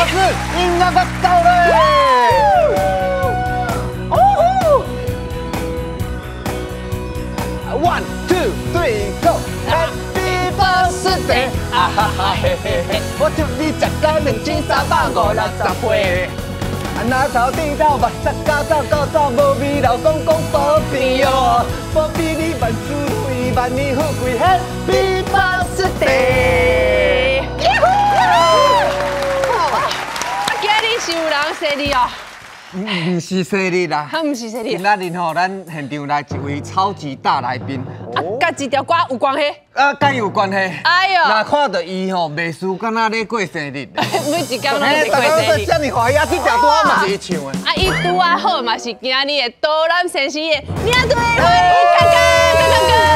是音乐个到嘞！哦呼！One two three go Happy birthday！啊哈哈嘿嘿嘿！我祝你食到2360岁。啊，若头甜到目屎狗走狗走，无味老公公保庇哦，保庇你万事如意，万年富贵，Happy birthday！今日是有人生日哦？毋是生日啦，毋是生日。今仔日吼，咱现场来一位超级大来宾。啊，佮这条歌有关系？啊，佮有关系。哎呦，若看著伊吼，袂输敢若咧过生日。每一工拢是过生日。遮尔欢喜啊，这条歌嘛是伊唱的。啊，伊拄仔好嘛是今日的导览先生的领队，欢迎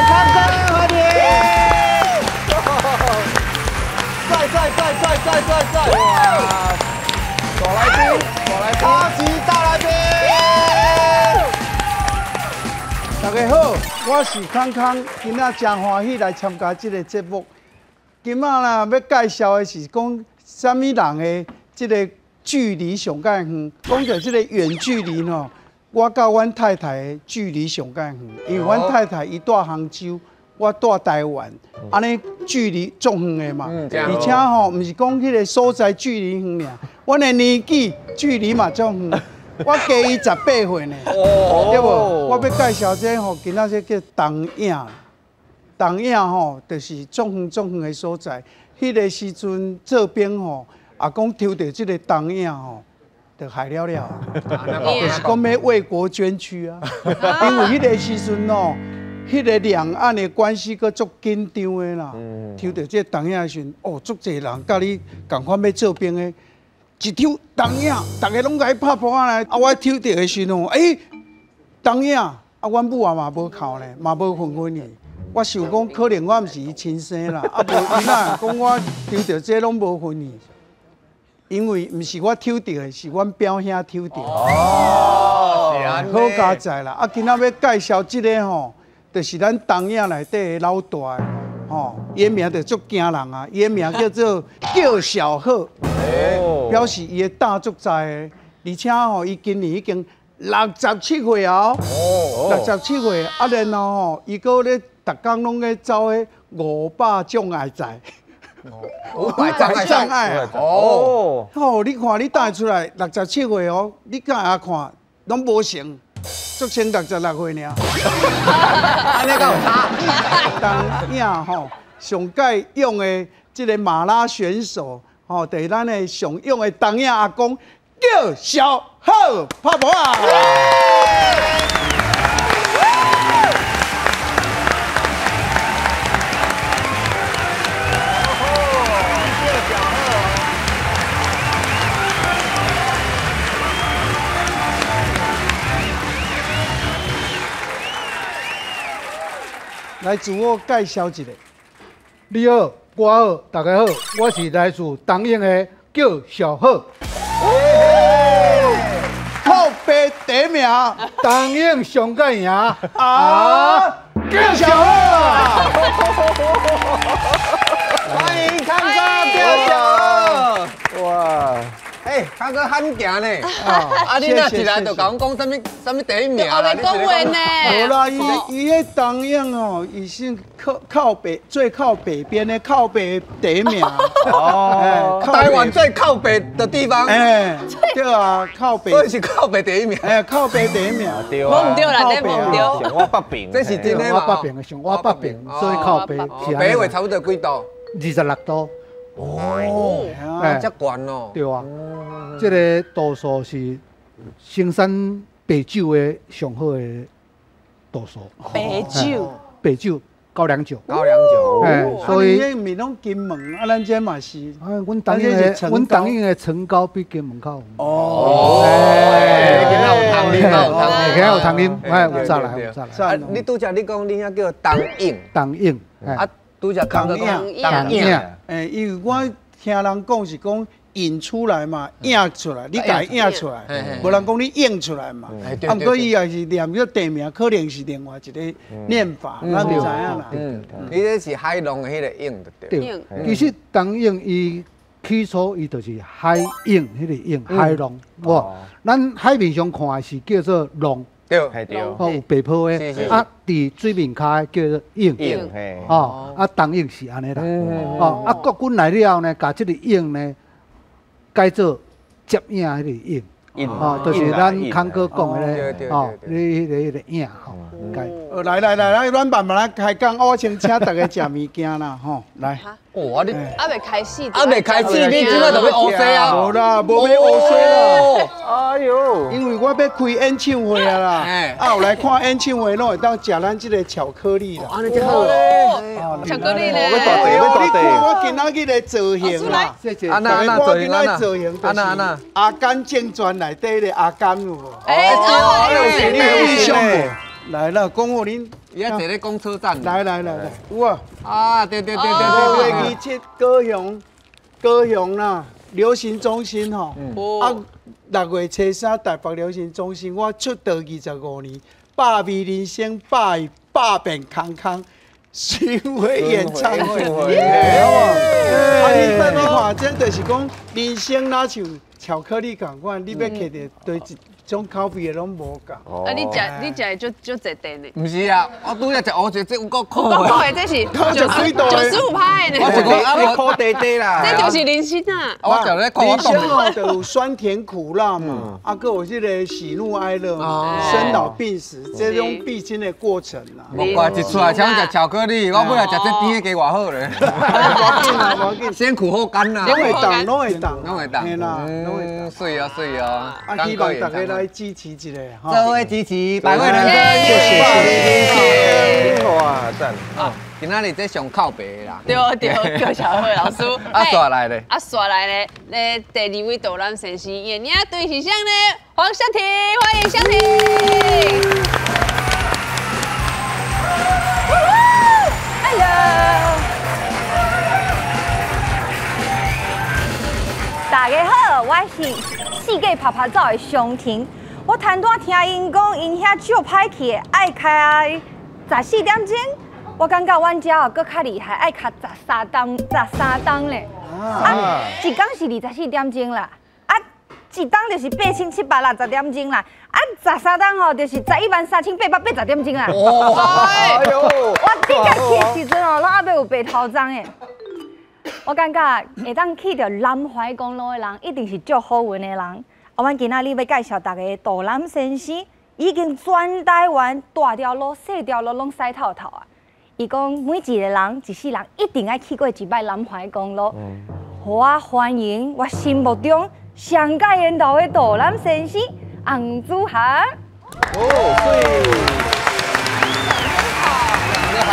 康康，康康，欢迎。帅帅帅帅帅帅帅！大来宾，大来宾，超级大来宾！大家好，我是康康，今仔真欢喜来参加这个节目。今仔啦，欲介绍的是讲啥物人的这个距离上盖远。讲著这个远距离吼，我佮阮太太的距离上盖远，因为阮太太伊蹛杭州，我蹛台湾，按呢距离足远的嘛。而且吼，毋是讲彼个所在距离远尔，阮的年纪距离嘛足远。我加伊18岁呢，对无？我欲介绍这吼，今仔这叫东影。东影吼，就是足远足远的所在。彼个时阵做兵吼，啊讲抽著这个东影吼，就害了了，就是讲欲为国捐躯啊。因为彼个时阵吼，彼个两岸的关系阁足紧张的啦。抽著这个东影的时阵，哦，足济人佮你仝款欲做兵的。一抽东影，逐家拢共伊拍噗仔来。啊，我抽著的时阵，欸，东影，啊，阮母啊嘛无哭呢，嘛无愤愤去。我想讲，可能我毋是伊亲生啦，啊，无伊哪讲我抽著这拢无愤去，因为毋是我抽著的，是阮表兄抽著。哦，是按呢。好佳哉啦！啊，今仔欲介绍这个吼，就是咱东影内底的老大，吼，伊的名就足惊人啊！伊的名叫做叫小贺。表示伊的胆足大的，而且吼，伊今年已经67岁哦，67岁，啊，然后吼，伊阁咧逐工拢咧走彼500障碍赛，500障碍哦，吼，你看你带出来67岁哦，你敢会看拢无成，足像66岁尔，按呢敢有差？东影吼，上盖勇的这个马拉选手。吼，就是咱的上勇的东影阿公叫小贺，拍噗仔！叫小贺。来自我介绍一下。你好。我好，大家好，我是来自东影的叫小贺。靠北第一名，东影上盖赢啊！叫小贺，欢迎康哥叫小贺。哇！欸，康哥罕行呢。啊，你若一来就共阮讲啥物啥物第一名啦？你讲话呢？无啦，伊伊彼东影吼，伊是靠靠北最靠北边的靠北第一名。哦，台湾最靠北的地方。欸，对啊，靠北。所以是靠北第一名。欸，靠北第一名。对啊。无毋对啦，这无毋对。上我北边。这是真的嘛？我北边，上我北边，所以靠北。北纬差不多几度？26度。哦，遮悬哦。对啊，这个度数是生产白酒的上好的度数。白酒。白酒，高粱酒。高粱酒。哎，所以。这毋是拢金门，啊，咱这嘛是。啊，阮东影的，阮东影的层高比金门较远。哦。今仔有通啉，有通啉，今仔有通啉，哎，有早来，有早来。啊，你拄才你讲你遐叫东影。东影。啊。拄才康哥讲东影，欸，因为我听人讲是讲引出来嘛，影出来，你共伊影出来，无人讲你印出来嘛。啊，毋过伊也是念这地名，可能是另外一个念法，咱毋知影啦。嗯，伊这是海浪的彼个影就对。对，其实东影伊起初伊就是海湧，彼个湧海浪，哇！咱海面上看的是叫做浪，對，對，哦，有白泡的，啊，佇水面跤的叫做湧，湧，嘿，哦，啊，東湧是按呢啦，哦，啊，國軍來了後呢，共這个湧呢改做接影彼个影。哦，就是咱康哥講的咧，哦，你彼个影吼，改。來來來來，咱慢慢來開講，我先請大家食物件啦，吼，來。哦，啊你還未開始，還未開始，你這擺就欲烏西啊？無啦，無欲烏西啦。哎呦，因為我欲開演唱會啊啦，啊有來看演唱會攏會當食咱這個巧克力啦。按呢這好哦，巧克力咧。你看我今仔日的造型啦，謝謝。按怎按怎我今仔造型按怎按怎阿甘正傳內底的阿甘有無？哎，你有印象無？來啦，講我恁，伊遐坐咧公車站。來來來來，有啊。啊，對對對對對。5月27高雄，高雄啦，流行中心吼。啊，6月初3台北流行中心，我出道25年，百味人生，百百變康康，巡迴演唱會。啊，你等你看，這就是講人生若像巧克力仝款，你欲摕著對一種口味的攏無仝。啊，你食你食的足足濟甜的。毋是啊，我拄才食烏這有夠苦的。夠苦的，這是95%的。我一個啊，苦滴滴啦。這就是人生啊。我食咧苦，人生哦，就有酸甜苦辣嘛，啊，閣有這个喜怒哀樂嘛，生老病死這種必經的過程啦。莫怪一出來像食巧克力，我本來食這甜的加偌好咧。無緊啦，無緊。先苦後甘啦。攏會當，攏會當，攏會當。嘿啦，攏會當。水啊水啊。啊，希望大家來支持一下，做伙支持百味人生，謝謝謝謝。哇，讚！啊，今仔日這上靠北啦。對對，叫小慧老師。啊，煞來咧。啊，煞來咧，咧第二位導覽先生，伊的領隊是啥呢？黃湘婷，歡迎湘婷。Hello。大家好，我是四界拍拍走的湘婷。我头拄仔聽𪜶講，𪜶遐足歹去的，愛開14點鐘。我感覺阮遮哦，閣較厲害，愛開13鐘，13鐘咧。啊，一工是24點鐘啦，啊，一鐘就是8760點鐘啦，啊，13鐘吼就是113880點鐘啦。哇！哎呦！我頂個去的時陣哦，攏猶未有白頭鬃的。我感覺會當去著南懷公路的人，一定是足好運的人。啊，阮今仔日欲介紹大家的導覽先生，已經全台灣大條路、細條路攏駛透透啊！伊講每一個人一世人一定愛去過一擺南懷公路。予我歡迎我心目中上蓋緣投的導覽先生洪子涵。哦，你好。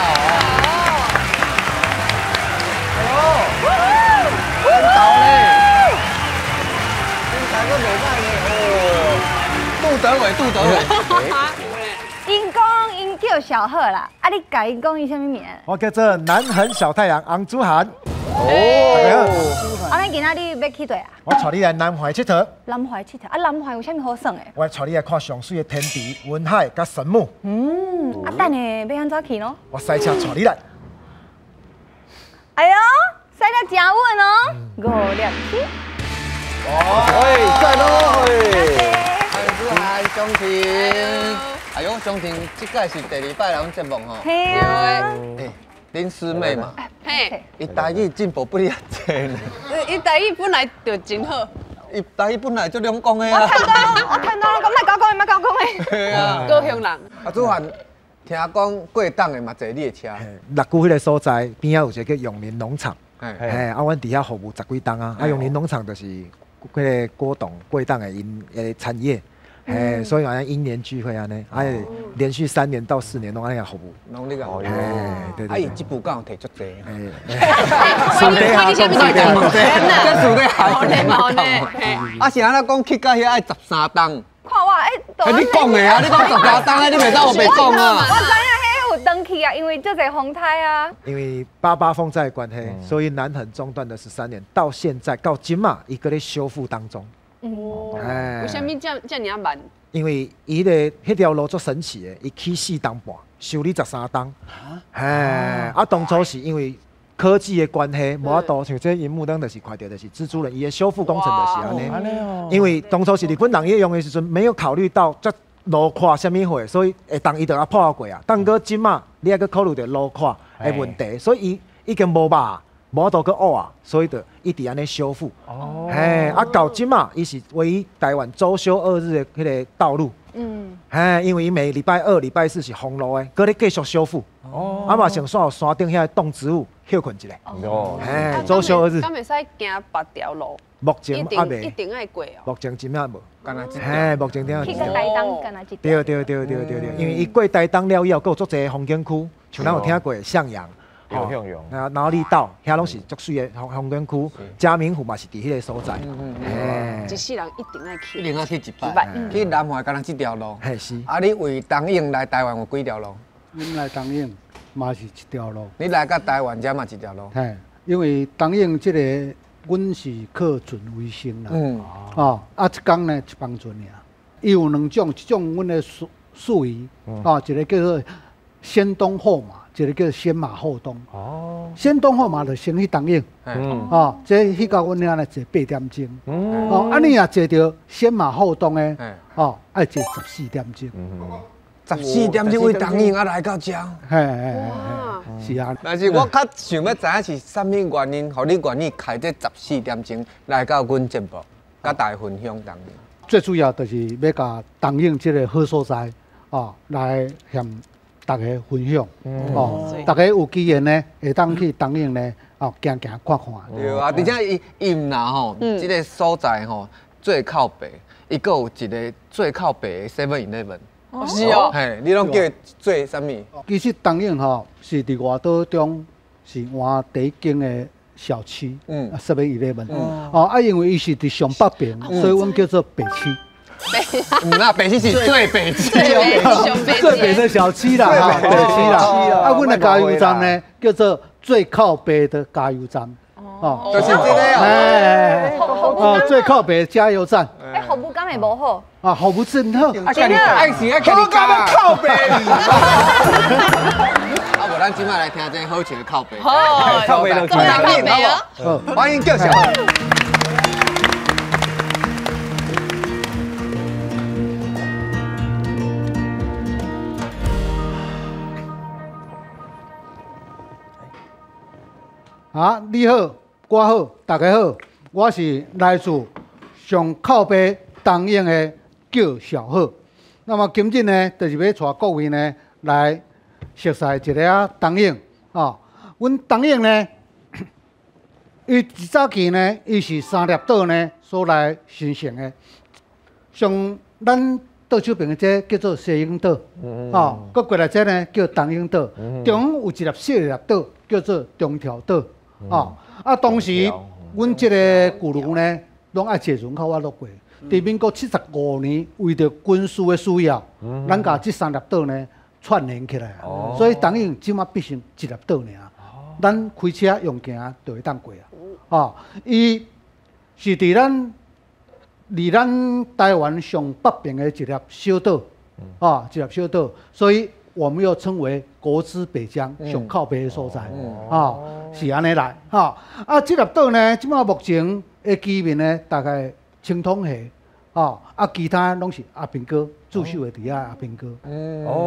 杜德偉，杜德偉。𪜶講𪜶叫小賀啦，啊，你共𪜶講伊啥物名？我叫做南橫小太陽洪子涵。哦。啊，咱今仔日欲去佗啊？我帶你來南橫𨑨迌。南橫𨑨迌，啊，南橫有啥物好耍的？我帶你來看上媠的天池、雲海佮神木。嗯，啊，等下欲按怎去喏？我賽車帶你來。哎喲，駛得誠穩哦，5粒星。哦，喂，讚哦，喂。湘婷，哎呦，湘婷，這擺是第二擺來阮節目吼。嘿啊。欸，恁師妹嘛。嘿。伊台語進步不哩遐濟呢。伊台語本來就真好。伊台語本來就兩講的啊。我聽到，我聽到，講莫搞講的，莫搞講的。嘿啊。高雄人。啊，子涵，聽講過冬的嘛坐你的車。六龜彼个所在邊仔有一个叫永林農場。嘿。啊，阮佇遐服務十幾冬啊。啊，永林農場就是彼个果凍過冬的𪜶的產業。哎，所以好像英年聚會按呢，哎，連續3年到4年攏按呢服務。攏你個，哎，對對。啊，伊這步敢有提足濟？哎，私底下講，這私底下講。啊，是按怎講去到遐愛13冬？看我，哎，你講的啊，你講13冬，你袂當我袂講啊。我知影彼有斷去啊，因為足濟風颱啊。因為88風災的關係，所以南橫中斷了13年，到現在到今嘛，伊閣咧修復當中。哦，為啥物這爾慢？因為伊个彼條路足神奇的，伊起4冬半，修理13冬。嘿，啊，當初是因為科技的关系，無法度像這螢幕燈就是看著就是蜘蛛人，伊的修復工程就是按呢。因為當初是日本人伊用的時陣，沒有考慮到這路寬啥物貨，所以會當伊就啊破過啊。但閣這馬你猶閣考慮著路寬的問題，所以伊已經無肉，無法度閣挖啊，所以就一直按呢修復。哦，嘿，啊到這馬伊是唯一台灣周休2日的彼個道路。嗯，嘿，因為伊每禮拜二、禮拜四是封路的，閣咧繼續修復。哦，啊嘛，上煞有山頂遐動植物歇睏一下。哦，嘿，周休2日。敢會使行別條路？目前猶未。一定愛過哦。目前真正無。嘿，目前點？去到台東敢若一條。對對對對對對，因為伊過台東了以後，閣有足濟風景區，像咱有聽過向陽。向陽。啊，苗栗島遐攏是足媠的風景區，嘉明湖嘛是佇彼個所在。一世人一定愛去。一定愛去一擺。去南回敢若這條路。嘿是。啊，你為東湧來台灣有幾條路？阮來東湧嘛是一條路。你來到台灣遮嘛一條路。嘿，因為東湧這個，阮是靠船為生啦。嗯。哦，啊，一工呢一幫船爾。伊有兩種，一種阮的術語，哦，一個叫做先東後馬。一個叫先馬後東，哦，先東後馬就先去東湧，哦，這去到阮遐呢坐8點鐘，哦，啊你若坐著先馬後東的，哦，愛坐14點鐘，14點鐘為東湧啊來到遮，嘿嘿嘿，是啊。但是我較想欲知影是啥物原因，予你願意開這14點鐘來到阮節目，佮大家分享東湧。最主要就是欲共東湧這個好所在，哦，來向大家分享，哦，大家有機會呢，會當去東湧呢，哦，行行看看。對啊，而且伊毋若吼，這個所在吼最靠北，伊閣有一個最靠北的 Seven Eleven。是哦。嘿，你攏叫伊做啥物？其實東湧吼是佇外島中是換第一間的小區，Seven Eleven。哦，啊，因為伊是佇上北邊，所以阮叫做北區。毋啦，北區是最北區，最北的小區啦，哈，北區啦。啊，阮的加油站呢，叫做最靠北的加油站，哦，就是這個哎，哦，最靠北的加油站。哎，服務敢會無好？啊，服務真好。啊，家己愛是愛家己加靠北。啊，無咱這擺來聽這好笑的靠北，好，靠北，靠北哦，歡迎叫小。啊，你好，我好，大家好，我是來自上靠北東湧的叫小好。那麼今日呢，就是欲帶各位呢來熟悉一下東湧哦。阮東湧呢，伊一早期呢，伊是三粒島呢所來形成的。像咱左手邊的這叫做西湧島，哦，閣過來這呢叫東湧島，中央有一粒細粒島叫做中條島。哦，啊，當時阮這個舊樓呢，攏愛坐船較我落過。佇民國75年，為著軍事的需要，咱共這三粒島呢串聯起來，所以東湧這馬變成一粒島爾。咱開車用行就會當過啊。哦，伊是佇咱離咱台灣上北邊的一粒小島，哦，一粒小島，所以我們又稱為國之北疆，上靠北的所在，哦，是按呢來，吼。啊，這粒島呢，這馬目前的居民呢，大概青通下，哦，啊，其他攏是阿兵哥駐守的佇遐阿兵哥，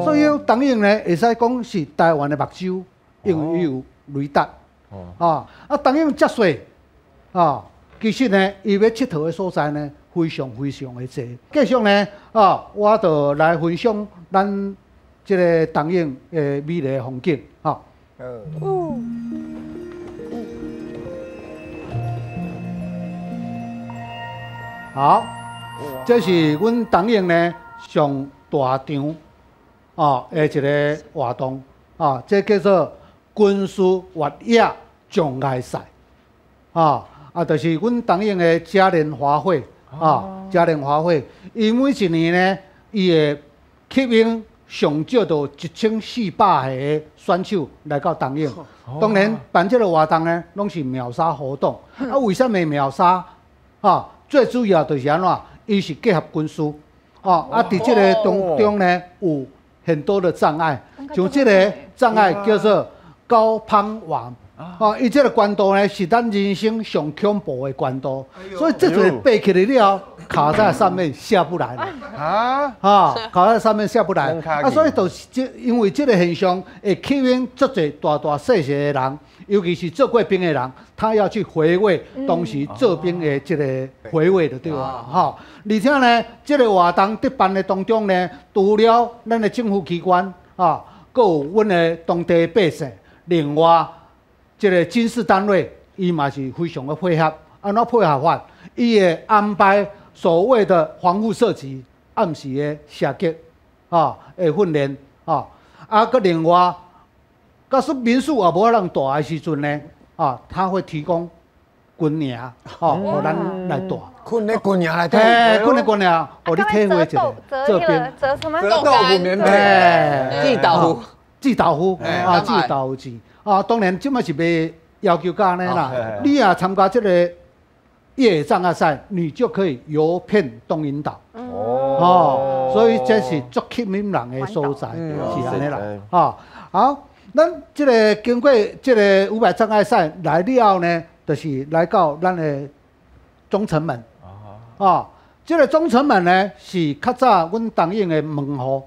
所以東湧呢，會使講是台灣的目睭，因為伊有雷達，啊，啊，東湧遮細，啊，其實呢，伊欲𨑨迌的所在呢，非常非常的濟。繼續呢，啊，我就來分享咱這個東湧的美麗的風景，吼。好，這是阮東湧呢上大場哦的一個活動，啊，這叫做軍事越野障礙賽，啊，啊，就是阮東湧的嘉年華會，啊，嘉年華會，伊每一年呢，伊會吸引上少都1400個選手來到東湧。當然辦這個活動呢，攏是秒殺活動。啊，為啥物秒殺？啊，最主要就是按怎，伊是結合軍事，哦，啊，佇這個當中呢，有很多的障礙，像這個障礙叫做高攀網哦，伊這个懸度呢是咱人生上恐怖的懸度，所以這個爬起來了，卡在上面下不來了。啊，啊，卡在上面下不來。啊，所以就是這，因為這個現象會吸引足濟大大細細的人，尤其是做過兵的人，他要去回味當時做兵的這个回味就對啊，吼。而且呢，這个活動佇辦的當中呢，除了咱的政府機關啊，閣有阮的當地百姓，另外這个軍事單位，伊嘛是非常的配合。按怎配合法？伊會安排所謂的防護射擊、暗時的射擊，啊，的訓練，啊，啊，閣另外，假使民宿也無法通蹛的時陣呢，啊，他會提供軍營，吼，予咱來蹛。睏咧軍營內底。嘿，睏咧軍營，予你體會一下做兵。折什麼？折豆腐棉被，寄豆腐，寄豆腐，啊，寄豆腐錢。啊，當然這擺是袂要求佮按呢啦。你若參加這个越野障礙賽，你就可以遊遍東引島。哦，所以這是足吸引人的所在，是按呢啦。啊，好，咱這个經過這个500障礙賽來了後呢，就是來到咱的忠誠門。啊，這个忠誠門呢是較早阮東引的門戶。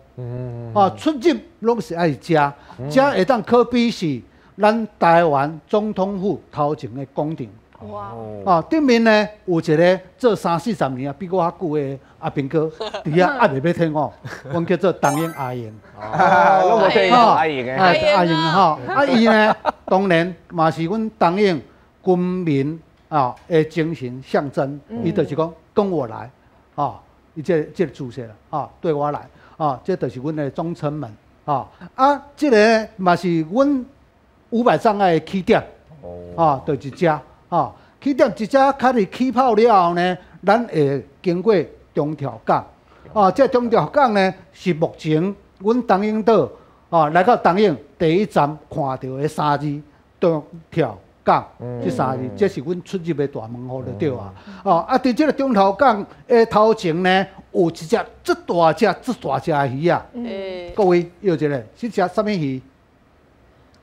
啊，出入攏是愛遮，遮會當可比是咱台灣總統府頭前的廣場。哇！啊，頂面呢有一个做三四十年啊，比我較久的阿兵哥，佇遐猶袂欲退伍，阮叫做東引阿英。攏無退伍阿英的。阿英吼，啊伊呢，當然嘛是阮東引軍民啊的精神象徵。伊就是講跟我來，啊，伊這个姿勢啦，啊，對我來，啊，這就是阮的忠誠門，啊，啊，這个嘛是阮500障礙的起點，啊，就是這。啊，起點一只開始起跑了後呢，咱會經過中條港。啊，這中條港呢是目前阮東引島啊來到東引第一站看到的三字中條港，這三字，這是阮出入的大門戶就對啊。哦，啊，佇這个中條港的頭前呢，有一隻這大隻、這大隻的魚仔。各位，搖一下，這隻啥物魚？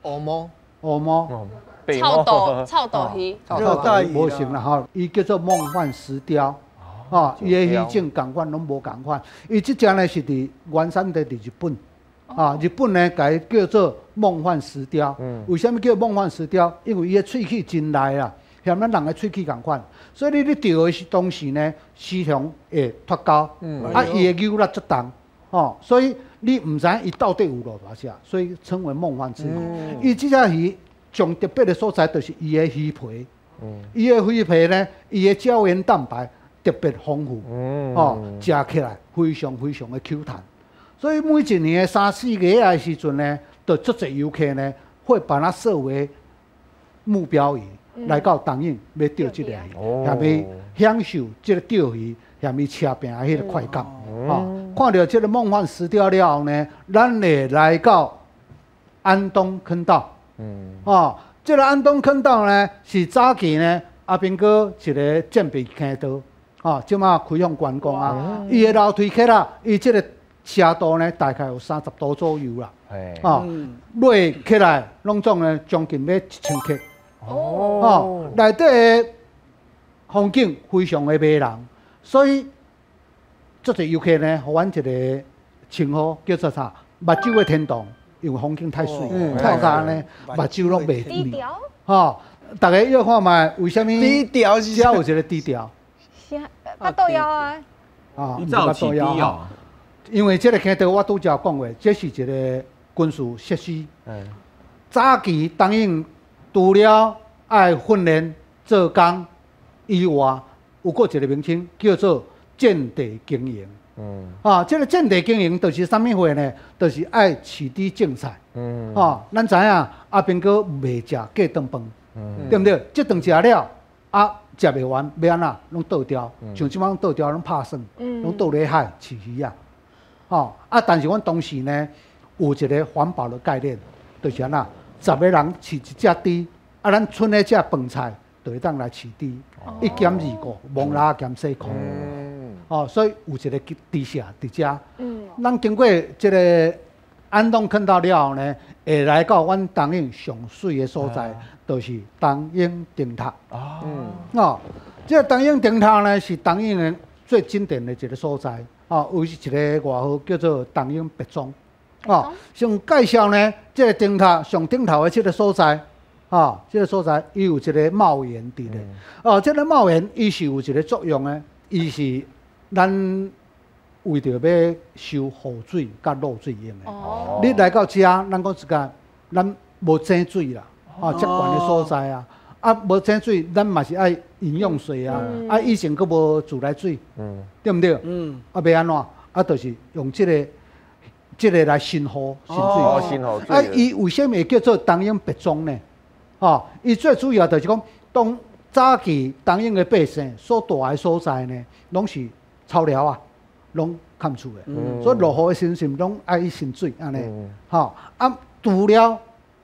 烏毛。烏毛。臭豆臭豆魚，臭豆魚無成啦吼，伊叫做夢幻石鯛，吼，伊的魚種仝款攏無仝款。伊這隻呢是佇原產地佇日本，啊，日本呢共伊叫做夢幻石鯛。為啥物叫夢幻石鯛？因為伊的喙齒真利啦，像咱人的喙齒仝款，所以你咧釣的時當時呢，時常會脫鈎，啊，伊的咬力足重，吼，所以你毋知影伊到底有偌大隻，所以稱為夢幻之魚。伊這隻魚上特別的所在就是伊的魚皮，伊的魚皮呢，伊的膠原蛋白特別豐富，哦，食起來非常非常的 Q 彈。所以每一年的三四月的時陣呢，就足濟遊客呢會把它設為目標魚來到東引欲釣這個魚，遐欲享受這个釣魚、遐欲車拼的彼个快感。哦，看著這个夢幻石鯛了後呢，咱會來到安東坑道。哦，這个安東坑道呢，是早期呢阿兵哥一个戰備坑道，哦，這馬開放觀光啊。伊的樓梯起來，伊這个斜度呢，大概有30度左右啦。哦，落起來攏總呢將近欲1000尺。哦，內底的風景非常的迷人，所以足濟遊客呢，予阮一个稱呼叫做啥？目睭的天堂。因為風景太媠，看甲呢，目睭攏袂瞇。吼，大家要看覓，為啥物？低調是遮有一个低調。是腹肚枵啊！啊，腹肚枵哦。因為這个坑道我拄才講過，這是一个軍事設施。早期東引除了愛訓練做工以外，有閣一个名稱叫做戰地經營。啊，這个戰地經營就是啥物貨呢？就是愛飼豬種菜。啊，咱知影阿兵哥袂食隔頓飯，對毋對？這頓食了，啊，食袂完，欲按怎？攏倒掉。像這擺攏倒掉，攏拍算，攏倒咧海飼魚仔。吼，啊，但是阮當時呢，有一个環保的概念，就是按怎？10个人飼一隻豬，啊，咱賰的這飯菜，就會當來飼豬，一減二顧，摸蜊仔兼洗褲。哦，所以有一个豬舍佇遮。咱經過這个安东坑道了后呢，會來到阮東湧上媠的所在，就是東湧燈塔。哦，這個東湧燈塔呢，是東湧的最經典的一個所在。哦，有一個外號叫做東湧白莊。哦，先介紹呢，這個燈塔上頂頭的這個所在，哦，這個所在伊有一個帽檐佇咧。哦，這個帽檐伊是有一個作用的，伊是咱為著欲收雨水佮露水用的。你來到遮，咱講一個，咱無井水啦，哦，遮懸的所在啊，啊，無井水，咱嘛是愛飲用水啊，啊，以前閣無自來水，對毋對？啊，欲按怎？啊，就是用這個來盛雨盛水。盛雨水。啊，伊為啥物會叫做東湧白莊呢？哦，伊最主要就是講，當早期東湧的百姓所蹛的所在呢，攏是草寮啊，攏崁厝的，所以落雨的時陣攏愛去盛水按呢，吼啊，除了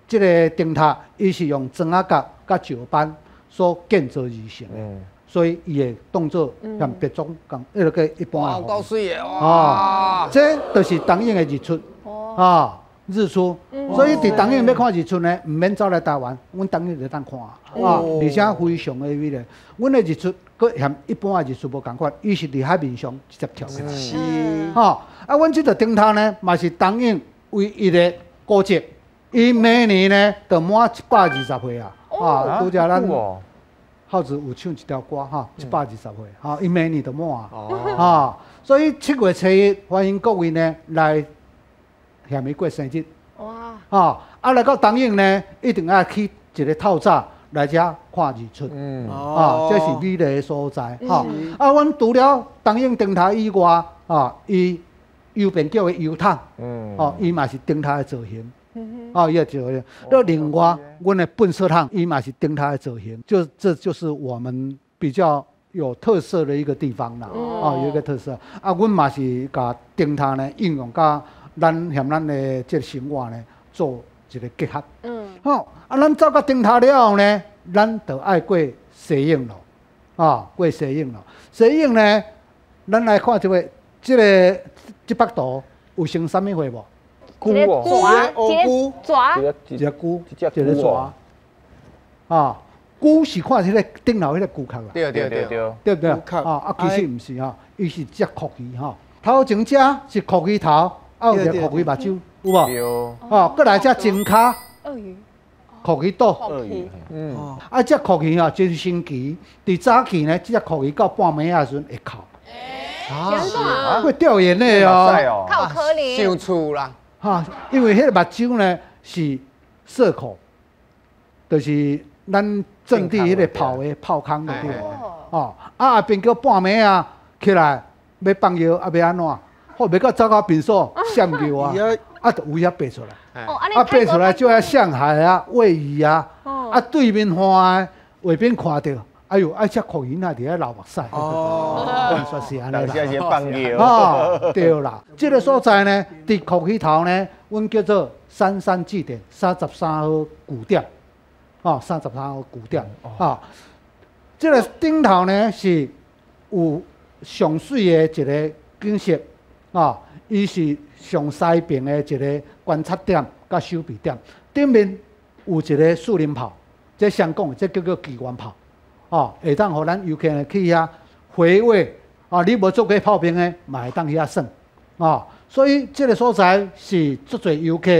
這個燈塔，伊是用磚仔角佮石板所建造而成的，所以伊會當做和別種仝，彼個一般的。夠媠的哇！這就是東湧的日出，啊，日出。所以佇東湧欲看日出呢，毋免走來台灣，阮東湧就當看啊，而且非常的美麗。阮的日出閣和一般的日出無仝款，伊是佇海面上直接跳起來。是。吼，啊，阮這座燈塔呢，嘛是東湧唯一的古蹟，伊每年呢，就滿120歲啊！啊，拄才咱孝子有唱一條歌哈，120歲，哈，伊每年都滿啊，所以7月7日歡迎各位呢來遐暝過生日。哇！啊，來到東湧呢，一定愛去一个透早來遮看日出。啊，這是美麗的所在。哈，啊，阮除了東湧燈塔以外，啊，伊右邊叫的油桶，哦，伊嘛是燈塔的造型。哦，伊個造型。那另外，阮的糞掃桶，伊嘛是燈塔的造型，就這就是我們比較有特色的一個地方啦。哦，有一個特色。啊，阮嘛是共燈塔呢應用佮咱和咱的這個生活呢做一個結合。好，啊，咱走到燈塔了後呢，咱就愛過西湧路，啊，過西湧路。西湧呢，咱來看這個這幅圖有像啥物貨無？一个蛇，一個蛇，一個龜，一個蛇。啊，龜是看彼個頂頭彼個龜殼啦。對對對對，對毋對？啊啊，其實毋是吼，伊是隻蛞蝓吼。頭前這是蛞蝓頭，啊有一个蛞蝓目睭，有無？哦，閣來這前跤，鱷魚，蛞蝓肚，鱷魚，啊，這蛞蝓吼真神奇，佇早期呢，這隻蛞蝓到半暝仔時陣會哭。啊，會掉眼淚哦，較有可能。想厝啦。哈，因為彼個目睭呢是射口，就是咱陣地彼個炮的炮孔就對了。哦，啊後邊叫半暝啊起來欲放尿啊欲按怎？好，欲到走到便所閃尿啊，啊就有遐爬出來。啊爬出來就愛上海啊餵魚啊，啊對面岸的畫面看著。哎喲，啊，這蛞蝓仔佇遐流目屎，哦，說是按呢啦。放尿。哦，對啦，這個所在呢，佇蛞蝓頭呢，阮叫做三三祭典，33號古點，哦，33號古點，啊，這個頂頭呢是有上媠的一個景色，啊，伊是上西邊的一個觀察點佮守備點，頂面有一個樹林炮，這相講，這叫做機關炮。哦，會當予咱遊客呢去遐回味啊！你無做過炮兵的，嘛會當去遐耍啊！所以這個所在是足濟遊客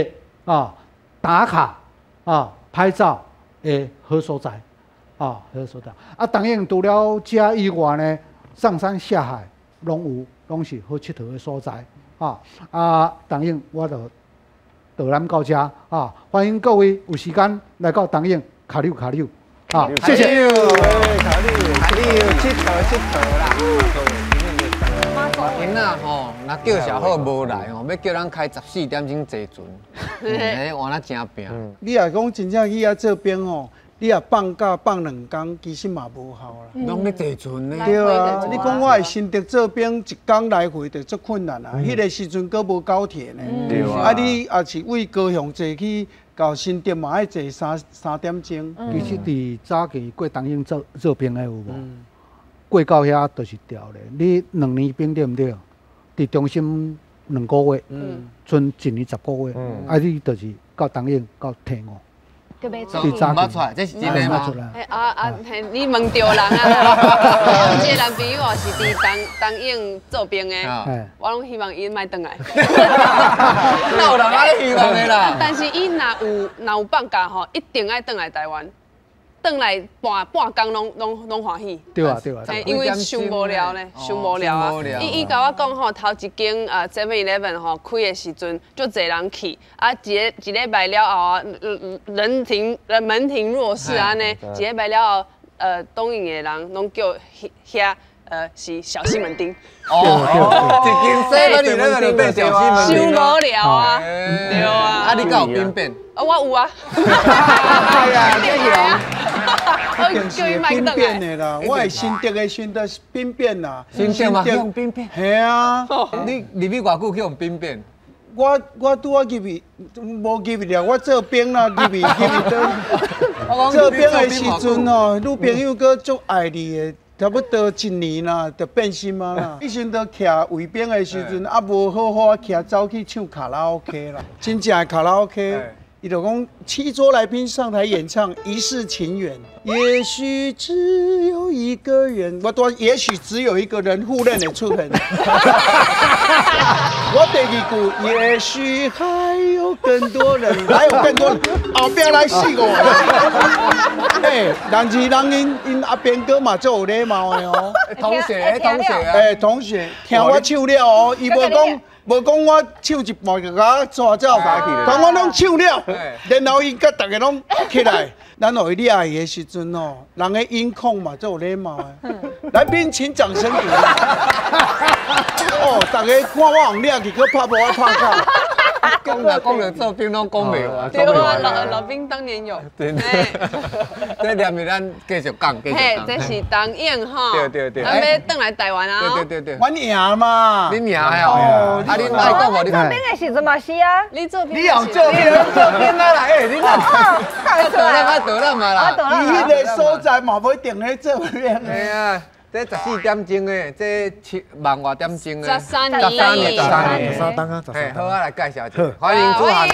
啊打卡啊拍照的好所在啊，好所在。啊，當然除了這以外呢，上山下海攏有，攏是好𨑨迌的所在啊！啊，當然我就導覽到這啊，歡迎各位有時間來到東湧跤溜跤溜。好，謝謝。跤溜跤溜，𨑨迌𨑨迌啦。囡仔吼，若叫小好無來吼，欲叫人開14點鐘坐船，嘿，換啊誠拚。你若講真正去遐做兵吼，你若放假放兩工，其實嘛無效啦。攏咧坐船呢？對啊，你講我佇新竹做兵，一工來回就足困難啊。彼個時陣閣無高鐵呢。對啊。啊，你也是為高雄坐去到新竹嘛，愛坐三點鐘。其實佇早期過東湧做兵的有無？過到遐就是調咧。你兩年兵對毋對？佇中心2个月，賰一年10个月，啊，你就是到东涌到退伍。就袂出，毋出来，这是真的吗？啊啊，嘿，你问著人啊！我有一个男朋友也是伫东涌做兵的，我拢希望伊莫转来。哪有人按呢希望的啦？但是伊若有放假吼，一定爱转来台湾。转来半半工拢欢喜。对啊对啊。因为伤无聊咧，伤无聊啊！伊共我讲吼，头一间啊 7-Eleven 吼开的时阵，足济人去，啊一礼拜了后啊，人庭门庭若市按呢，一礼拜了后，东涌的人拢叫遐是小西门町。哦，一间 7-Eleven 就变小西门町。伤无聊啊，对啊。啊，你敢有兵变？啊，我有啊。哎呀，你啊。一定是兵变的啦，我会新竹的时阵兵变啦。新竹嘛，用兵变。嘿啊，你入去偌久去用兵变？我拄仔入去，无入去了，我做兵啦，入去入去倒。做兵的时阵哦，女朋友阁足爱你的，差不多一年啦，就变心啊啦。以前都徛卫兵的时阵，啊无好好徛走去唱卡拉 OK 啦，真正的卡拉 OK。伊就讲7桌来宾上台演唱《一世情缘》，也许只有一个人，我多也许只有一个人互认的出现。我第二句，也许还有更多人，还有更多人，后壁来死我。哎，但是人𪜶阿边哥嘛足有礼貌的哦。同学，同学啊。哎，同学，听我唱了哦，伊无讲。无讲我唱一半就共我抓走，当我拢唱了，然后伊佮逐家拢起来，咱予伊掠去的时阵哦，人的音控嘛足有礼貌的。来宾请掌声鼓励。哦，逐家看我予掠去，阁拍无我拍到。讲啦讲了，做兵拢讲袂完。对啊，老兵当年勇。对。这连咪咱继续讲，继续讲。嘿，这是东涌吼。对对对。咱欲转来台湾啊。对对对对。阮赢嘛。恁赢哦。啊，恁爱讲无？你做兵的时阵嘛是啊。你做兵。你有做兵，做兵啊啦！哎，你那。倒啦嘛，倒啦嘛啦。伊彼个所在嘛无一定咧做兵。嘿啊。这14点钟的，这7万外点钟的。13年，13年，13档啊，嘿，好啊，来介绍一下，欢迎主涵。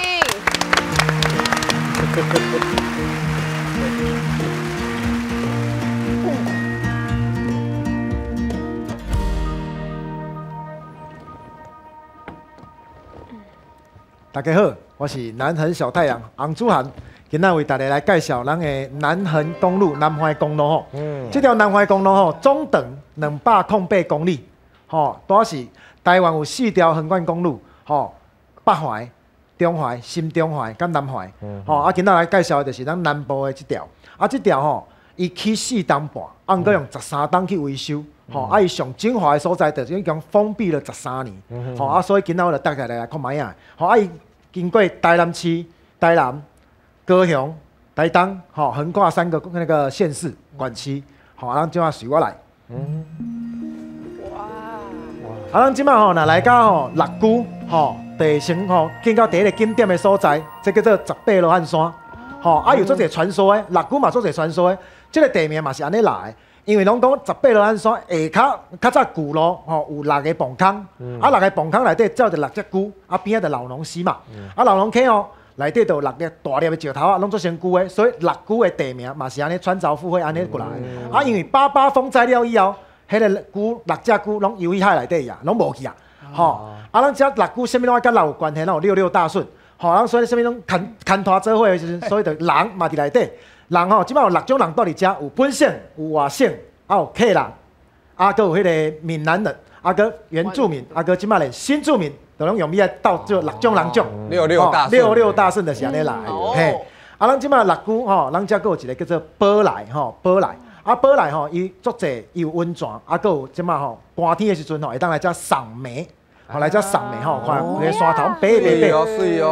大家好，我是南横小太阳洪主涵。今仔为大家来介绍咱的南横公路、南环公路吼。这条南环公路吼，总长208公里，吼，拄是台湾有4条横贯公路，吼，北环、中环、新中环、佮南环，吼。啊，今仔来介绍的就是咱南部的这条。啊，这条吼，伊起4冬半，啊，毋过用13冬去维修，吼。啊，伊上精华的所在就是讲封闭了13年，吼。啊，所以今仔我就带大家来看觅仔，吼。啊，伊经过台南市、台南。高雄、台东，吼，横跨3个那个县市管区，吼，啊，咱这马随我来。哇！啊，咱这马吼，若来到吼六龟，吼，地形吼，见到第一个景点的所在，这叫做18罗汉山，吼，啊，有足济传说的，六龟嘛足济传说的，这个地名嘛是按呢来的，因为拢讲18罗汉山下跤较早旧路吼有6个崩坑，啊，6个崩坑内底走著6只龟，啊，边仔就老农溪嘛，啊，老农溪哦。内底就有6粒大粒的石头啊，拢做成龟的，所以六龟的地名嘛是按呢穿凿附会按呢过来的。啊，因为88风灾了以后，彼个龟6只龟拢游去海内底啊，拢无去啊。吼，啊，咱遮六龟啥物拢爱佮六有关系，拢有六六大顺。吼，咱所以啥物拢牵拖做伙的时阵，所以就人嘛伫内底。人吼，这摆有6种人住伫遮，有本省、有外省，啊有客人，啊阁有彼个闽南人，啊阁原住民，啊阁这摆连新住民。就拢用米来斗做6种人种，六六大顺，六六大顺就是按呢来的。嘿，啊，咱这摆六龟吼，咱遮阁有一个叫做宝来吼，宝来，啊宝来吼，伊足济，伊有温泉，啊阁有这摆吼，寒天的时阵吼，会当来遮赏梅，吼来遮赏梅吼，看规个山头白白白，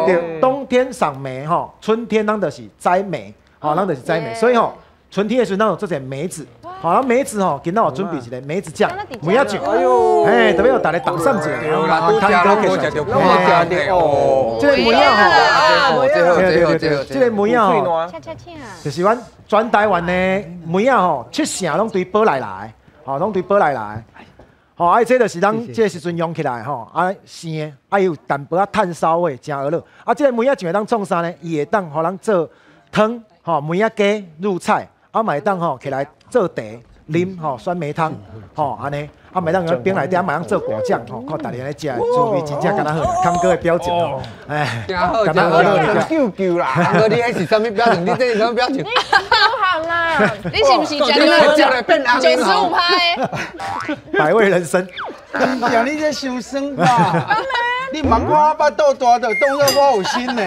对，冬天赏梅吼，春天咱就是摘梅，吼，咱就是摘梅，所以吼，春天的时阵咱有足济梅子。好，那梅子吼，今仔我准备一个梅子酱，梅仔酱，嘿，特别予大家动上一下，汤哥继续，哦，这个梅仔吼，对，这个梅仔吼，就是阮全台湾的梅仔吼，7成拢对宝来来，吼，拢对宝来来。吼，啊，這就是咱這個時陣用起來吼，啊生的，啊有淡薄仔炭燒味，誠和樂。啊，這個梅仔醬會當創啥呢？伊會當予人做湯，吼，梅仔雞入菜，啊嘛會當吼起來做茶啉，吼，酸梅湯，吼，按呢。啊，嘛會當用冰內底，嘛會當做果醬，吼，看逐家咧食，滋味真正敢若好，康哥的表情吼，哎，真好，真好，救救啦！康哥，你彼是啥物表情？你這是啥物表情？你好啦，你是毋是食了95%的？百味人生。讲你這傷酸吧？你茫看我腹肚大，就當做我有心呢。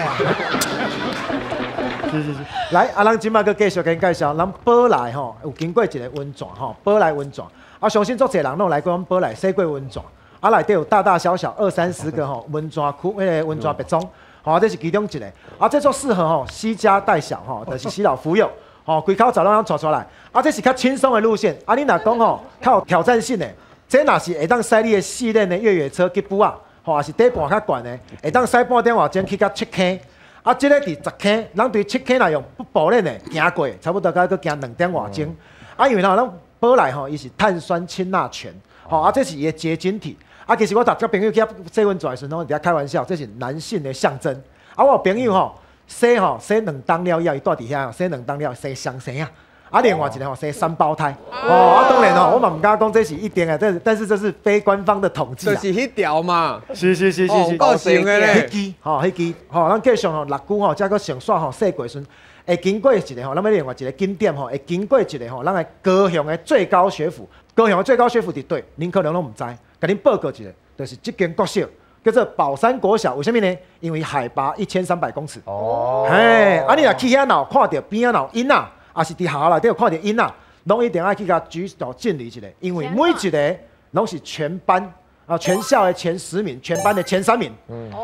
是是是，來，啊，咱這擺閣繼續共𪜶介紹，咱寶來吼有經過一个溫泉吼，寶來溫泉。啊，相信足濟人攏來過阮寶來洗過溫泉，啊，內底有大大小小二三十個吼溫泉區，彼個溫泉別莊，吼，這是其中一個。啊，這足適合吼攜家帶小吼，就是攜老扶幼，吼，規口罩攏通帶出來。啊，這是較輕鬆的路線。啊，你若講吼較有挑戰性的，這若是會當駛你的試練的越野車吉普仔，吼，也是底盤較懸的，會當駛半點外鐘去到七坑。啊，這個佇10坑，咱對7坑若用步練的行過，差不多閣閣行2點外鐘。啊，因為吼咱寶來吼，伊是碳酸氫鈉泉，吼啊，這是伊的結晶體。啊，其實我逐個朋友去洗溫泉的時陣，攏佇遐開玩笑，這是男性的象徵。啊，我有朋友吼洗吼洗2冬了以後，伊蹛佇遐洗兩冬了，生雙生仔。啊，另外一個吼生三胞胎。哦，啊，當然吼，我嘛毋敢講這是一定的，但是這是非官方的統計。就是彼條嘛。是是是是是。夠成的咧。彼支吼，彼支吼，咱繼續吼，六龜吼，才閣上煞吼，洗過時陣。會經過一個吼，咱欲另外一個景點吼，會經過一個吼，咱的高雄的最高學府，高雄的最高學府佇佗，恁可能攏毋知，共恁報告一下，就是這間國小叫做寶山國小，為啥物呢？因為海拔1300公尺。哦。嘿，啊你若去遐若有看著邊仔若有囡仔，抑是佇學校內底有看著囡仔，攏一定愛去共舉手敬禮一下，因為每一个攏是全班啊全校的前10名，全班的前3名。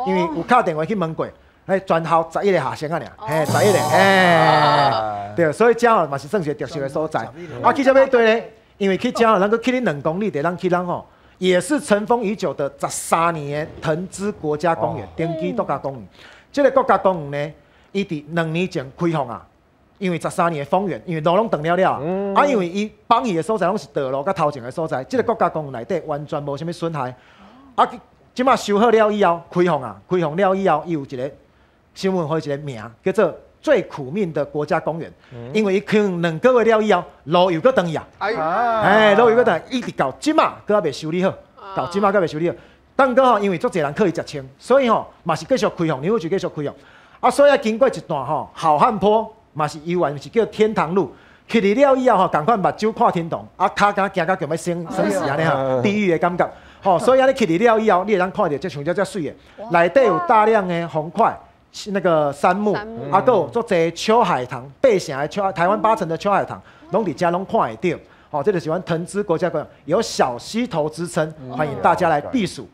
因為有敲電話去問過。哎，全校11個學生啊，爾，嘿，十一个，嘿，對，所以遮吼嘛是算是特色的所在。啊，去這欲對咧，因為去遮吼，咱閣去恁2公里，就咱去咱吼，也是塵封已久的13年的藤枝國家公園，登基國家公園。這个國家公園呢，伊佇2年前開放啊，因為十三年的封園，因為路攏斷了了，啊，因為伊放魚的所在攏是道路佮頭前的所在，這个國家公園內底完全無啥物損害。啊，這馬修好了以後，開放啊，開放了以後，伊有一个新聞予伊一个名，叫做最苦命的國家公園，因為伊開放2個月了以後，路又閣斷去啊！哎，路又閣斷，一直到這馬閣猶未修理好，到這馬閣未修理好。但閣吼，因為足濟人去伊食穿，所以吼嘛是繼續開放，林務局繼續開放。啊，所以啊，經過一段吼好漢坡，嘛是猶原是叫天堂路，去了以後吼，仝款目睭看天堂，啊，跤敢行到強欲生生死按呢吼，地獄的感覺。吼，所以啊，你去了以後，你會當看著這像這遮媠的，內底有大量的紅檜。那個杉木，啊，閣有足濟秋海棠，八成的秋，台灣八成的秋海棠，攏佇遮攏看會著。吼，這就是阮藤枝國家公園，有小溪頭之稱，歡迎大家來避暑。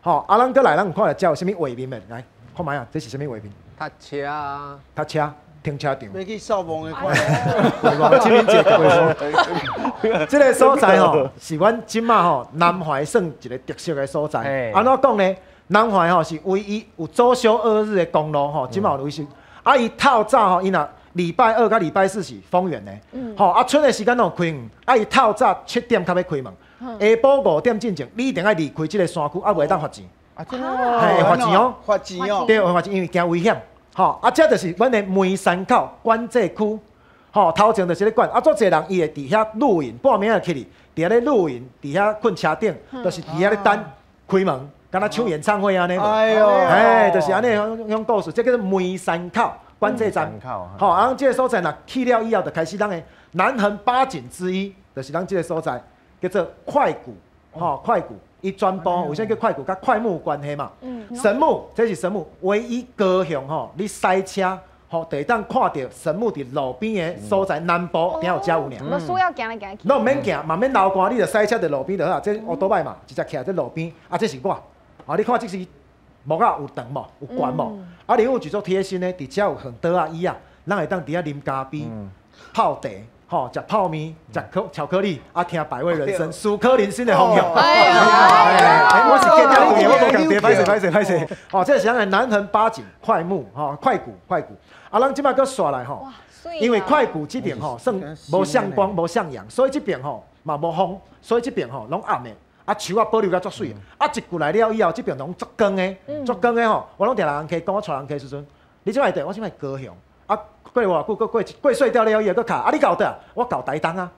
吼，啊，咱閣來，咱有看著遮有啥物畫面沒？來，看覓啊，這是啥物畫面？泊車啊，泊車，停車場。欲去掃墓的看。清明節這个所在吼，是阮這馬吼南懷算一个特色的所在。按怎講呢？南懷吼是唯一有周休2日的公路吼，這馬有維修。啊，伊透早吼，伊若禮拜二佮禮拜四是封園的，吼啊，春的時間攏有開門。啊，伊透早7點較欲開門，下晡5點進前，你一定愛離開這个山區，啊，袂當罰錢。啊，真的哦。嘿，罰錢哦。罰錢哦。對，罰錢，因為驚危險。吼，啊，這就是阮的梅山口管制區。吼，頭前就是咧管，啊，足濟人伊會佇遐露營，半暝仔起去，佇遐咧露營，佇遐睏車頂，就是佇遐咧等開門。敢若唱演唱會按呢，哎喲，哎，就是按呢，彼種故事，這叫做梅山口管制站。吼，啊，這个所在若去了以後，就開始咱的南橫八景之一，就是咱這个所在叫做檜谷，吼，檜谷，伊全部為啥叫檜谷？佮檜木關係嘛。神木，這是神木，唯一高雄吼，你駛車吼，就會當看著神木佇路邊的所在，南部頂有遮有爾。無需要行來行去。攏毋免行，嘛免流汗，你就駛車佇路邊就好啊。這烏多擺嘛，直接徛佇路邊，啊，這是我。啊，你看這是木仔有長無？有懸無？啊，林務局足貼心的，佇遮有放桌仔椅仔，咱會當佇遐啉咖啡、泡茶、吼，食泡麵、食巧克力，啊，聽百味人生，思考人生的方向。哎，我是見了對，我無共對，歹勢歹勢歹勢。吼，這是咱的南橫八景檜木，吼，檜谷檜谷。啊，咱這擺閣煞來吼，因為檜谷這邊吼算無向光無向陽，所以這邊吼嘛無風，所以這邊吼攏暗的。啊樹仔保留甲足媠，啊一過來了以後，這邊攏足光的，足光的吼，我攏定人客講，我帶人客時陣，你這擺佗？我這擺高雄，啊過偌久，閣過過隧道了以後，閣卡，啊你到佗？我到台東啊，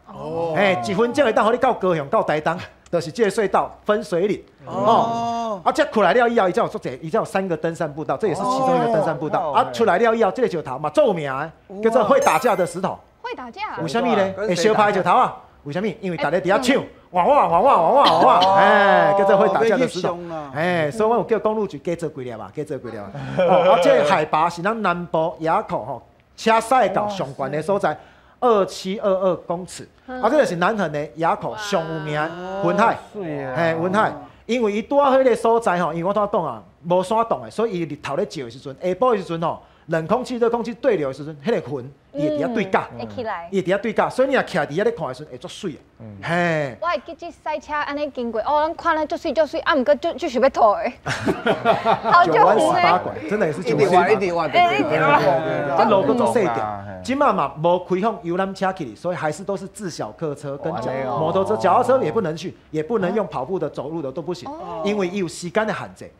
嘿，1分鐘會當予你到高雄到台東，就是這個隧道分水嶺，哦，啊這出來了以後，伊才有足濟，伊才有3個登山步道，這也是其中一個登山步道。啊出來了以後，這個石頭嘛足有名的，叫做會打架的石頭。會打架？為啥物呢？會相拍石頭啊？為啥物？因為大家佇遐搶，哇哇哇哇哇哇哇，哎，叫做會打架的石頭。哎，所以我有叫公路局加做幾粒吧，加做幾粒。哦，啊，這個海拔是咱南部埡口吼，車駛到上懸的所在，2722公尺。啊，這個是南橫的埡口上有名的雲海，嘿，雲海，因為伊拄仔彼個所在吼，因為我拄仔講啊，無山洞的，所以伊日頭咧照的時陣，下晡的時陣吼，冷空氣、熱空氣對流的時陣，彼個雲伊會佇遐對角，伊會佇遐對角，所以你若徛佇遐咧看的時陣會足媠的，嘿。我會記這賽車按呢經過，哦，咱看咧足媠足媠，啊，毋過足足想欲吐的。 9彎18拐，真的也是9彎18拐。一直挖，啊，路閣足細條，這馬嘛無開放遊覽車去，所以還是都是自小客車跟腳摩托車、腳踏車也不能去，也不能用跑步的、走路的都不行，因為伊有時間的限制。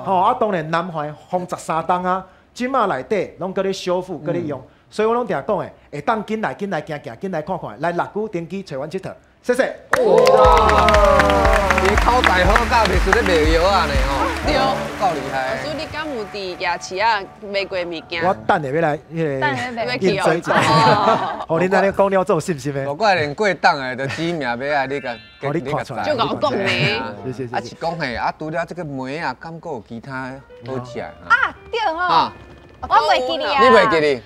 吼，啊，當然南橫封13冬啊。這馬內底攏閣咧修復，閣咧用，所以我攏定講的，會當緊來緊來行行，緊來看看，來六龜登機揣阮𨑨迌，謝謝。哇！你口才好到袂輸咧賣藥仔呢吼，對，夠厲害。老師，你敢有佇夜市仔賣過物件？我等下欲來彼個應徵一下。哦，恁按呢講了足有信心的。無怪連過檔的，就指名欲愛你共，予你看出來。就共講呢。謝謝。啊是講嘿，啊除了這個糜仔，敢閣有其他好食？啊對吼。我袂記得啊！你袂記得？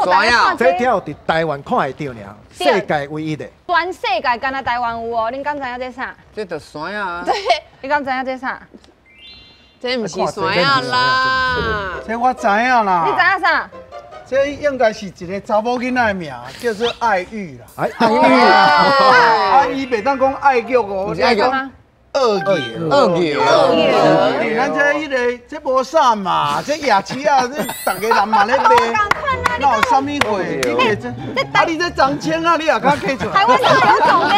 我啊！這只有佇台灣看會著爾，世界唯一的。全世界干焦台灣有哦，恁敢知影這啥？這就山仔。對，你敢知影這啥？這毋是山仔啦。這我知影啦。你知影啥？這應該是一個查某囡仔的名，叫做愛玉啦。愛玉啊！啊，伊袂當講愛玉哦，是愛玉。鱷魚，鱷魚，鱷魚。咱這彼个，這無啥嘛，這夜市啊，這逐个人嘛咧賣，哪有啥物貨？你袂這，啊你這張簽啊，你也較計出來。台灣特有種呢。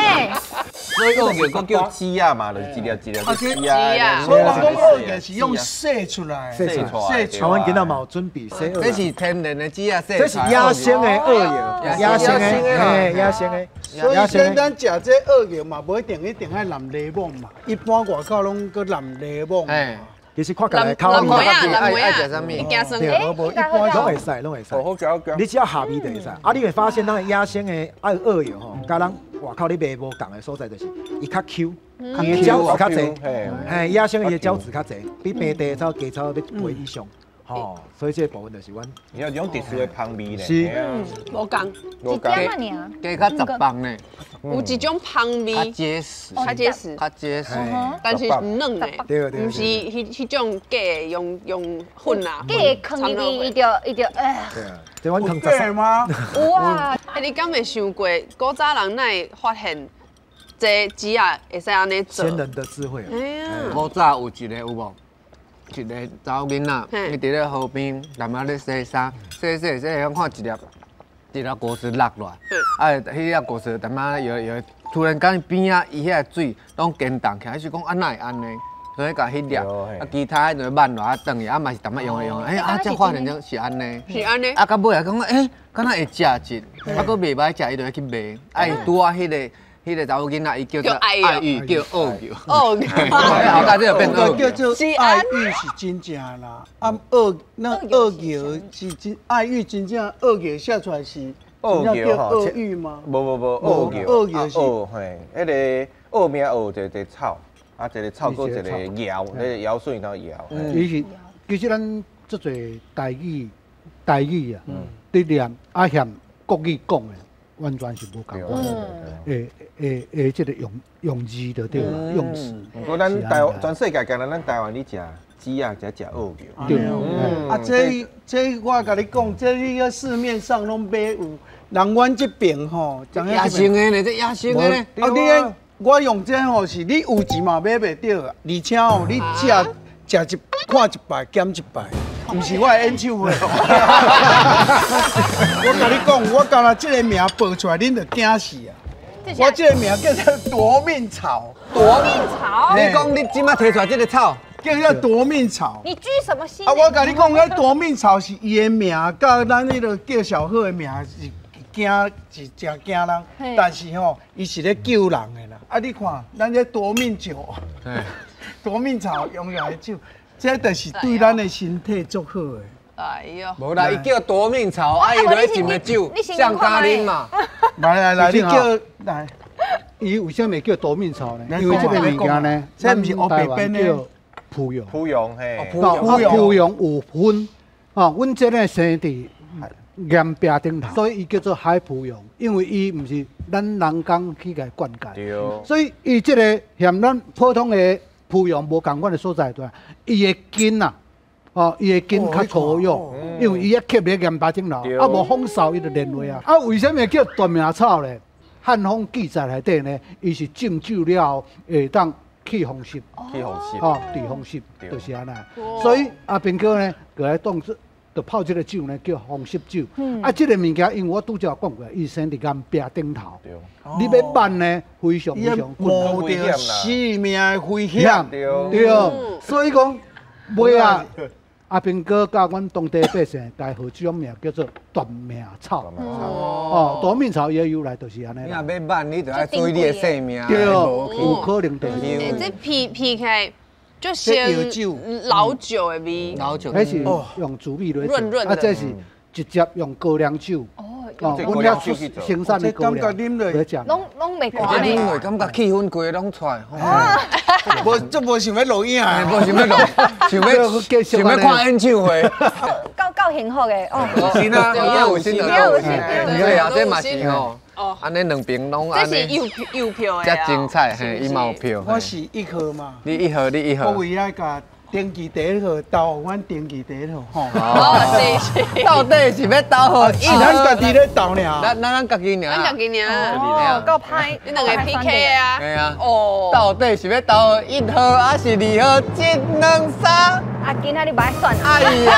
所以鱷魚閣叫籽仔嘛，就是一粒一粒籽仔。所以我講鱷魚是用洗出來，洗出來。台灣囡仔嘛有準備洗鱷魚。這是天然的籽仔，這是野生的鱷魚，野生的，嘿，野生的。所以咱咱食這鱷魚嘛，無一定一定愛淋檸檬嘛。一般外口攏閣淋檸檬。其實看起來口味，愛食啥物？對，無一般攏會使，攏會使。你只要下味就會使。啊，你會發現咱野生的愛鱷魚吼，佮咱外口咧賣無仝的所在，就是伊較 Q，伊的膠質較濟。嘿，野生的伊的膠質較濟，比平地草、雞草欲肥以上。吼，所以這個部分就是阮。有一種特殊的香味咧。是。無仝。一點仔爾。加較十磅呢。有一種香味。較結實。較結實。較結實。但是毋軟的。對對。毋是彼種假的，用粉啊。假的囥入去，伊就哎。對啊。這阮囥十嗎？有啊。欸，你敢會想過古早人哪會發現這籽仔會使按呢做？先人的智慧。哎呀。古早有一個有無？一個查某囡仔，伊佇咧河邊，踮仔咧洗衫，洗洗洗，曉看一粒一粒果實落落來，啊，彼粒果實踮仔搖搖，突然間邊仔伊遐水攏堅凍起來，伊就講啊哪會按呢？所以共彼粒，啊其他就慢落啊轉去，啊嘛是淡仔用用，欸啊才發現講是按呢，是按呢。啊到尾啊感覺欸，敢若會食一，啊閣袂歹食，伊就去賣，啊伊拄仔彼個查某囡仔，伊叫做愛玉，叫鱷魚。鱷魚，後來這就變鱷魚。叫做愛玉是真正啦，啊鱷那鱷魚是真愛玉真正鱷魚寫出來是鱷魚吼，鱷魚嗎？無無無，鱷魚，鱷魚是嘿，彼個鱷名鱷一個草，啊一個草閣一個爻，彼個爻水頭爻。其實咱足濟台語台語啊，佇念啊嫌國語講的。完全是無仝款，會這個用字就對啦，用詞。毋過咱台全世界干焦咱台灣咧食籽仔，才食鱷魚。對，啊，這我共你講，這你個市面上攏買有，人阮這邊吼，野生的呢，這野生的呢。啊，你個我用這吼是，你有錢嘛買袂著，而且吼你食食一看一擺減一擺。毋是我的演唱會，我共你講，我敢若這个名報出來，恁就驚死啊！我这个名叫做夺命草。夺命草？你讲你这马提出来这个草，叫做夺命草。你居什么心？啊，我共你讲，彼夺命草是伊的名，佮咱彼个叫小贺的名是惊是真惊人，但是吼，伊是咧救人的啦。啊，你看，咱这夺命酒，夺命草用来酒，这就是对咱的身体足好的。哎呦，无啦，伊叫夺命草，啊，伊落去浸的酒，像咖啉嘛。来来来，你叫来，伊为啥物叫夺命草呢？因为这个物件呢，这毋是乌白变的，叫蒲蓉。蒲蓉嘿，蒲蓉有分，哦，阮这个生伫岩壁顶头，所以伊叫做海蒲蓉，因为伊毋是咱人工去共灌溉，所以伊这个嫌咱普通的蒲蓉无仝款的所在对，伊的根啊。哦，伊的根较粗幼，因为伊一吸咧岩壁顶头，啊无风扫伊就连落啊。啊，为啥物叫夺命草咧？汉方记载内底呢，伊是浸酒了后会当去风湿，去风湿，哦，治风湿，就是按呢。所以阿兵哥呢，就来当做，就泡这个酒呢，叫风湿酒。啊，这个物件因为我拄才讲过，伊生伫岩壁顶头，你欲挽呢，非常非常困难，冒著生命的危险，对，所以讲尾啊。阿兵哥佮阮当地百姓，共号这种名叫做夺命草。哦，夺命草伊由来就是按呢。你若欲挽，你就爱注意你的性命。对，有可能就是。这皮皮起来就像老酒的味。老酒。彼是用糯米来做，啊，这是直接用高粱酒。哦，阮遐出生产的高粱来食。拢拢袂寒呢。啉落感觉气氛规个拢出来。无，这无想欲录影，无想欲录，想欲想欲看演唱会。够够幸福的哦。有心啊，有心，有心，对啊，这嘛是吼。哦，按呢两边拢按呢。这是有有票的。遮精彩，嘿，伊嘛有票。我是一号嘛。你一号，你一号。我为爱共登记第一号，投阮登记第一号吼。哦，是是。到底是欲投予一？咱家己咧投尔。咱家己尔。咱家己尔。哦，够歹。你两个 PK 啊？对啊。哦。到底是欲投予一号，还是二号？一、两、三。啊，今仔你无爱选。哎呀！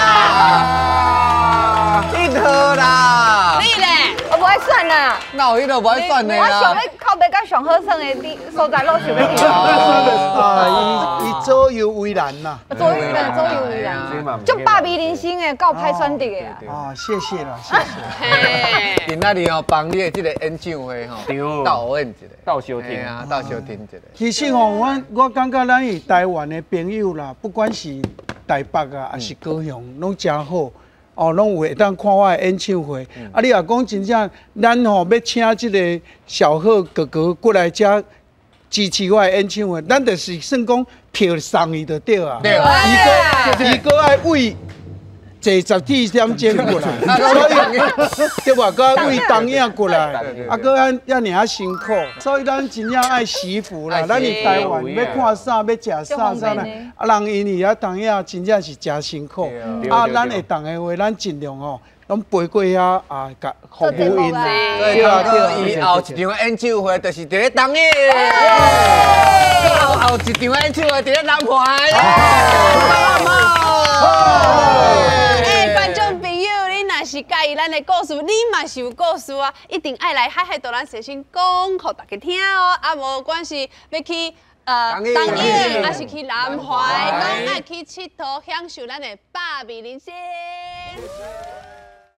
一号啦。你咧？我无爱选啦。哪有彼个无爱选的啦？我想欲靠欲佮上好耍的地所在，拢想欲去。啊，伊左右为难啦。左右左右为难，足百味人生的，够歹选择的啊。啊，谢谢啦，谢谢。今仔日吼，帮你的这个演唱会吼，斗演一个，斗相听啊，斗相听一个。其实吼，我感觉咱伫台湾的朋友啦，不管是台北啊，还是高雄，拢真好。哦，拢有会当看我的演唱会。啊，你若讲真正，咱吼欲请这个小贺哥哥过来遮支持我的演唱会，咱就是算讲票送伊就对啊。对。伊阁爱为坐十四点钟过来，所以对吧？阁爱为东影过来，啊，阁按遐尔仔辛苦，所以咱真正爱惜福啦。咱伫台湾欲看啥，欲食啥啥啦，啊，人𪜶伫遐东影真正是诚辛苦。啊，咱会当的话，咱尽量吼，拢飞过遐啊，共服务𪜶。对啊，对。伊后一场演唱会就是伫咧东影，后一场演唱会伫咧南环。观众朋友，你若是佮意咱的故事，你嘛是有故事啊，一定爱来海海导览先生讲予大家听哦。啊，无管是欲去东影，还是去南怀，拢爱去𨑨迌，享受咱的百味人生。